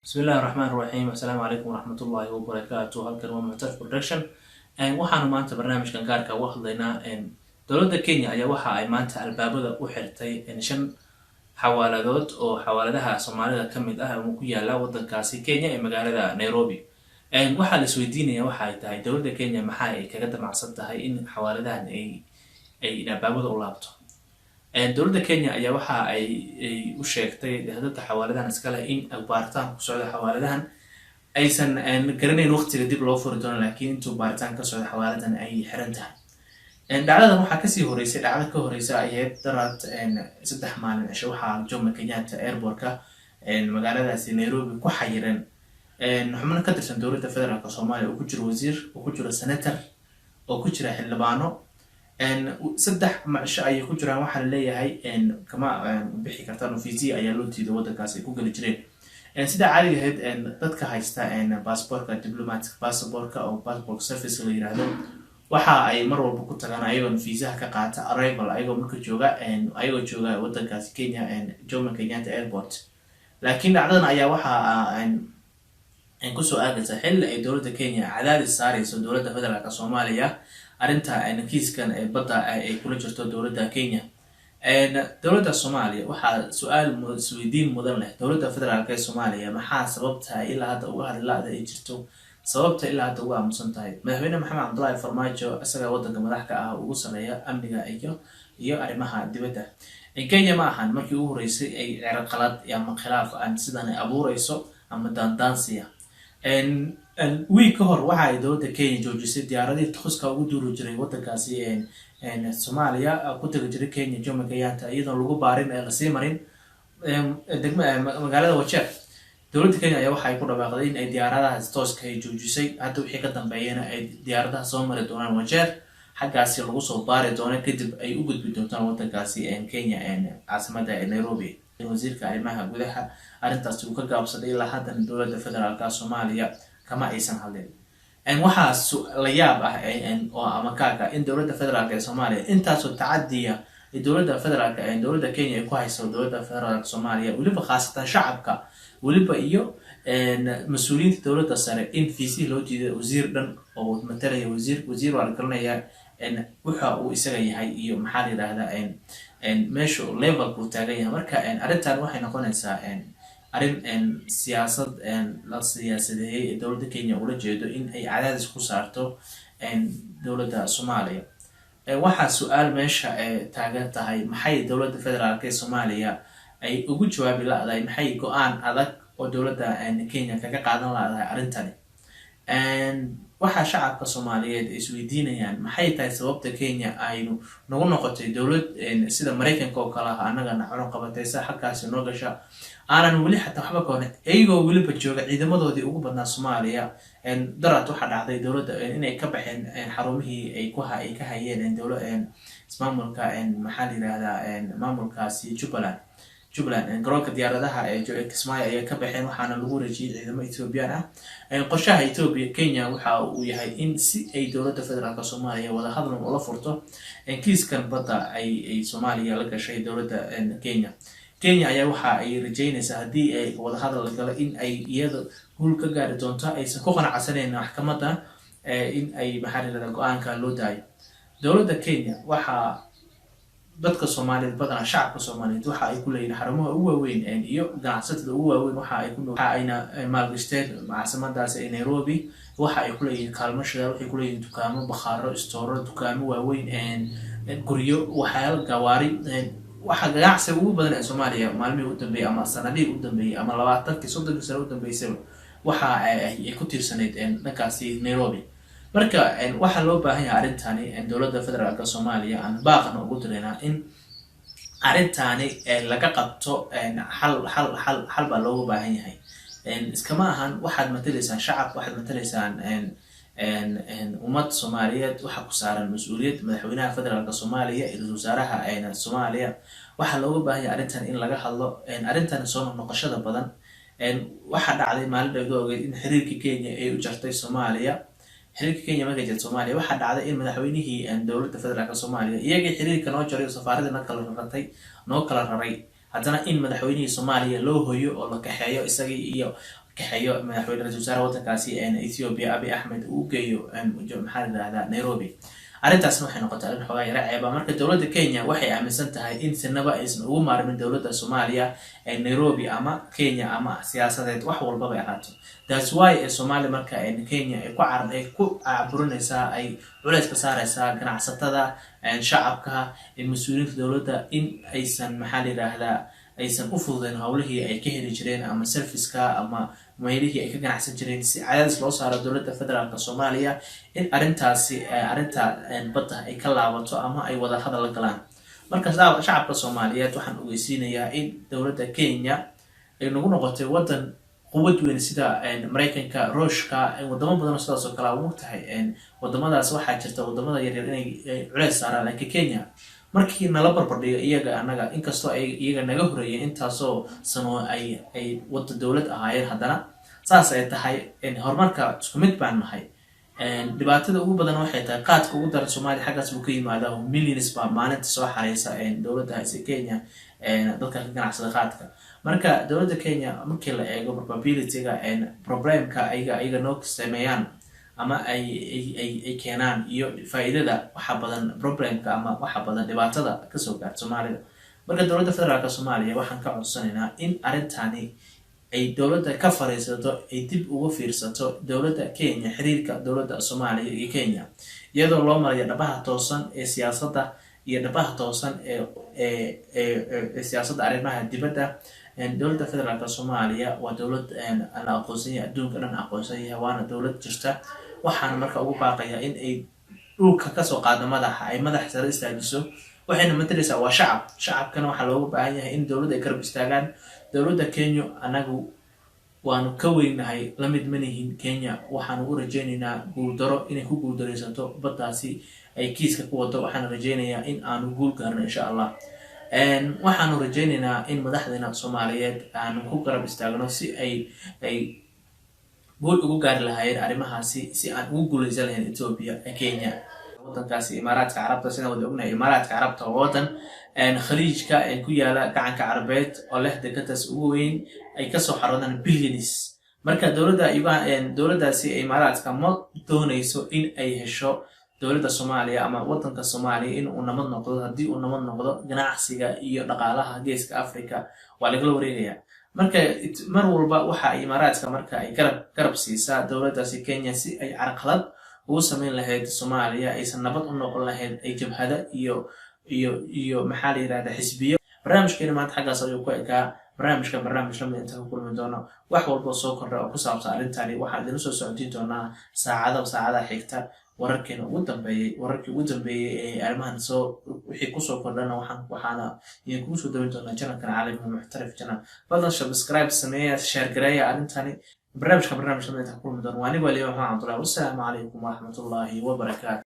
Bismillahi raxmaan raxiim. Assalaamu calaykum waraxmatullaahi wabarakaatu. Halkan waa Muctarif Production. Waxaanu maanta barnaamijkan gaarka uga hadlaynaa dowladda Kenya ayaa waxa ay maanta albaabada u xirtay shan xawaaladood oo xawaaladaha Soomaalida ka mid ah oo ku yaala wadankaasi Kenya ee magaalada Nairobi. Waxaa la isweydiinaya waxa ay tahay dowladda Kenya maxaa ay kaga damacsan tahay in xawaaladahan ay albaabada u laabto. Dowladda Kenya ayaa waxa ay u sheegtay dadka xawaaladahan iskale in baaritaan ku socdo xawaaladahan, aysan garanayn waqtiga dib loo furi doono, laakiin intuu baaritaan ka socdo xawaaladan ay xiran tahay. Dhacdadan waxaa kasii horeysay dhacdo ka horeysa ahayd daraad 3 maalin cisho. Waxaa Jomo Kenyatta Airportka magaaladaasi Nairobi ku xayiran xubno ka tirsan dowladda federaalk Soomaaliya, oo ku jiro wasiir, oo ku jiro senator, oo ku jira xildhibaano. 3 macisho ayay ku jiraan. Waxaa laleeyahay kama bixi kartaan, visa ayaa loo diiday wadankaas ay ku geli jireen. Sida caadiga ahayd, dadka haysta passportka, diplomatic passportka oo passport service la yiraahdo, waxa ay mar walba ku tagaan ayagoon viisaha ka qaata arrival, ayagoo marka jooga, ayagoo jooga wadankaasi Kenya, Jomo Kenyatta Airport. Laakiin dhacdadan ayaa waxa kusoo aadaysa xilli ay dowladda Kenya cadaadis saareyso dowladda federaalk Soomaaliya arrinta kiiskan ee badda ay kula jirto dowladda Kenya. Dowladda Soomaaliya waxaa su-aal isweydiin mudan leh: dowladda federaalk ee Soomaaliya maxaa sababta ilaa hadda uga hadlilada ay jirto, sababta ilaa hadda uga aamusan tahay? Madaxweyne Maxamed Cabdullaahi Farmaajo isaga wadanka madax ka ah, ugu sareeya amniga iyo arrimaha dibadda. Kenya ma ahan markii ugu horeysay ay cirqalad ama khilaaf aan sidan ay abuureyso ama daandaansiya. Wiig ka hor waxa ay dowladda Kenya joojisay diyaaradihii tooska ugu duuri jiray wadankaasi Soomaaliya, ku tagi jiray Kenya Jomo Kenyatta, iyadoon lagu baarin ee lasii marin degma magaalada Wajeer. Dowladda Kenya ayaa waxa ay ku dhawaaqday in ay diyaaradahaas tooska ay joojisay, hadda wixii ka dambeeyana ay diyaaradaha soo mari doonaan Wajeer, xaggaasi lagu soo baari doono, kadib ay u gudbi doontaan wadankaasi Kenya, caasimada Nairobi. Wasiirka arrimaha gudaha arrintaasi uu ka gaabsaday. Ilaa haddana dowladda federaalka Soomaaliya kama aysan hadlin. Waxaa la yaab ah oo ama kaaka in dowladda federaalk ee Soomaaliya intaasoo tacadiya dowladda federaalk, dowladda Kenya ay ku hayso dowladda federaalka Soomaaliya, weliba khaasatan shacabka, weliba iyo mas-uuliyiinta dowladda sare, in fiisihii loo diiday wasiir dhan oo matalaya. Wasiir waa la garanayaa waxa uu isaga yahay iyo maxaa la yidhaahdaa meesha levelka uu taagan yahay. Marka arrintan waxay noqonaysaa arrin siyaasad la siyaasadeeyey ee dowladda Kenya ula jeedo in ay cadaadis ku saarto dowladda Soomaaliya. Waxaa su-aal meesha taagan tahay: maxay dowladda federaalk ee Soomaaliya ay ugu jawaabi la-dahay? Maxay go-aan adag oo dowladda Kenya kaga qaadan la-dahay arrintani? Waxaa shacabka Soomaaliyeed ay isweydiinayaan maxay tahay sababta Kenya aynu nagu noqotay dowlad sida Maraykanka oo kale ah, annagana cunuqabataysa, xaggaasi noo gasha, aanan weli xataa waxba ka horn, iyagoo weliba jooga ciidamadoodii ugu badnaa Soomaaliya. Daraad waxaa dhacday dowladda inay ka baxeen xarumihii ay ka hayeen dowla ismaamulka, maxaa la yidhaahdaa, maamulkaasi Jubbaland. Garoonka diyaaradaha ee Kismaayo ayay ka baxeen, waxaana lagu wareejiyey ciidamo Ethoobiyan ah. Qorshaha Ethiopia Kenya waxa uu yahay in si ay dowladda federaalk Soomaaliya wadahadlan ula furto kiiskan badda ay Soomaaliya la gashay dowladda Kenya. Kenya ayaa waxa ay rajeynaysaa haddii ay wadahadal la galo in ay iyada guul ka gaari doonto, aysan ku qanacsaneyn maxkamadda in ay, maxaa la yidhahdaa, go-aanka loo daayo dowladda Kenya. Waxaa dadka Soomaaliyeed badanaa, shacabka Soomaaliyeed, waxa ay ku leeyihin xarumaha ugu waaweyn iyo ganacsatada ugu waaweyn. Waxa ayna maalgashteen caasimadaasi ee Nairobi. Waxa ay kuleeyihiin kaalmo shidaal, waxay kuleeyihiin dukaamo, bakhaaro, istooro, dukaamo waaweyn, guryo, waxyaalo, gawaari. Waxa ganacsiga ugu badan ee Soomaaliya maalmihii u dambeeyey ama sanadihii u dambeeyey ama 20kii, 30kii sano u dambeysayba waxa ay ku tiirsanayd dhankaasi Nairobi. Marka waxaa loo baahan yahay arrintani dowladda federaalka Soomaaliya aan baaqna ugu diraynaa in arrintani laga qabto xal. Xal baa looga baahan yahay. Iskama ahan waxaad matalaysaan shacab, waxaad matalaysaan ummad Soomaaliyeed, waxaa ku saaran mas-uuliyad. Madaxweynaha federaalka Soomaaliya iyo ra-iisul wasaaraha Soomaaliya waxaa looga baahan yahay arrintan in laga hadlo, arrintan soo noqnoqoshada badan. Waxaa dhacday maalin dhowdo ogeyd in xiriirkii Kenya ay u jartay Soomaaliya. Xiriirka Kenya markay jartay Soomaaliya, waxaa dhacday in madaxweynihii dowladda federaalka Soomaaliya, iyagii xiriirka noo jaray oo safaaradii noo kala raratay, noo kala raray, Haddana in madaxweynihii Soomaaliya loo hoyo oo la kaxeeyo isagii iyo kaxeeyo madaxweyne ra-isul wasaare waddankaasi Ethiopia Abiy Ahmed uu geeyo, maxaa la yidhahdaa, Nairobi, arrintaasna waxay noqotay arrin xoogaa yara ceeba. Marka dowladda Kenya waxay aaminsan tahay in sinaba aysan ugu maarmin dowladda Soomaaliya ee Nairobi ama Kenya ama siyaasadeed wax walbaba ay ahaato. That's why ee Soomaaliya marka Kenya ay ku caburinaysaa, ay culays ka saaraysaa ganacsatada, shacabka, mas-uuliyiinta dowladda, in aysan, maxaa la yidhaahdaa, aysan u fududeyn howlihii ay ka heli jireen ama serviceka ama meelihii ay ka ganacsan jireen, si cadaadis loo saaro dowladda federaalka Soomaaliya in arrintaasi, arrinta badda, ay ka laabato ama ay wada hadal la galaan. Marka shacabka Soomaaliyeed waxaan ogeysiinayaa in dowladda Kenya ay nagu noqotay waddan quwad weyn sida Maraykanka, Ruushka, wadamo badan oo sidaas oo kale a tahay. Wadamadaas waxaa jirta wadamada yaryar inay culeys saaraan, laakiin Kenya markii nala barbardhigo iyaga, annaga inkastoo ay iyaga naga horeeyeen intaasoo sano ay wada dowlad ahaayeen, haddana saas ay tahay horumarka isku mid baan nahay. Dhibaatada ugu badan waxay tahay qaadka ugu daran Soomaaliya xaggaas buu ka yimaadaa. Millions baa maalinta soo xareysa dowladda hayse Kenya, dadka ka ganacsada qaadka. Marka dowladda Kenya markii la eego probabilityga problemka ayaga noo sameeyaan ama ay keenaan iyo faa'iidada, waxa badan problemka ama waxa badan dhibaatada kasoo gaarta Soomaalida. Marka dowladda federaalka Soomaaliya waxaan ka codsanaynaa in arrintani ay dowladda ka fariisato, ay dib uga fiirsato dowladda Kenya, xiriirka dowladda Soomaaliya iyo Kenya, iyadoo loo marayo dhabaha toosan ee siyaasadda iyo dhabaha toosan ee siyaasadda arrimaha dibadda. Dowladda federaalka Soomaaliya waa dowlad la aqoonsan yahay, adduunka dhan aqoonsan yahay, waana dowlad jirta. Waxaana marka ugu baaqayaa in ay dhulka kasoo qaado madaxa, ay madax sare istaajiso. Waxayna matalaysaa waa shacab. Shacabkana waxaa looga baahan yahay in dowladda ay garab istaagaan. Dowladda Kenya anagu waanu ka weynahay, la mid manihin Kenya. Waxaanu u rajaynaynaa guuldaro inay ku guuldaraysato baddaasi ay kiiska ku wado. Waxaana rajaynayaa in aanu guul gaarno, insha Allah. Waxaanu rajaynaynaa in madaxdeena Soomaaliyeed aanu ku garab istaagno si ay guul ugu gaari lahaayeen arrimahaasi, si aan ugu guuleysan lahayn Ethiopia, Kenya, wadankaasi Imaaraadka Carabta. Sidaan wada ognahay, Imaaraadka Carabta waa wadan Khaliijka ku yaala, gacanka Carabeed, oo leh dekedaas ugu weyn ay kasoo xaroodaan billions. Marka dowladda dowladdaasi Imaaraadka ma dooneyso in ay hesho dowladda Soomaaliya ama wadanka Soomaaliya in uu nabad noqdo. Haddii uu nabad noqdo, ganacsiga iyo dhaqaalaha Geeska Africa waa lagala wareegaya. Marka mar walba waxa ay Imaaraadka marka ay garab siisaa dowladdaasi Kenya si ay carqalad ugu sameyn lahayd Soomaaliya, aysan nabad u noqon lahayd, ay jabhada iyo maxaa la yirahda, xisbiyo. Barnaamijkeena maanta xaggaas ayuu ku ekaa. Barnaamijka barnaamij lamid inta ku kulmi doono, wax walba soo kordha oo ku saabsan arrintani waxaan idinla soo socodsiin doonaa saacada saacadaha xigta. Wararkeena ugu dambeeyey, wararkii ugu dambeeyey ee arrimahan soo wixii kusoo kordhana waxaana idinkugu soo dabin doonaa channelkan Caalamiga Muxtarif Channel. Fadlan subscribe sameeya, share gareeya arrintani. Barnaamijka barnaamij lamid inta ku kulmi doono, waa anigu Aliya Maxamed Cabdullahi. Wassalaamu calaykum waraxmatullaahi wabarakaatu.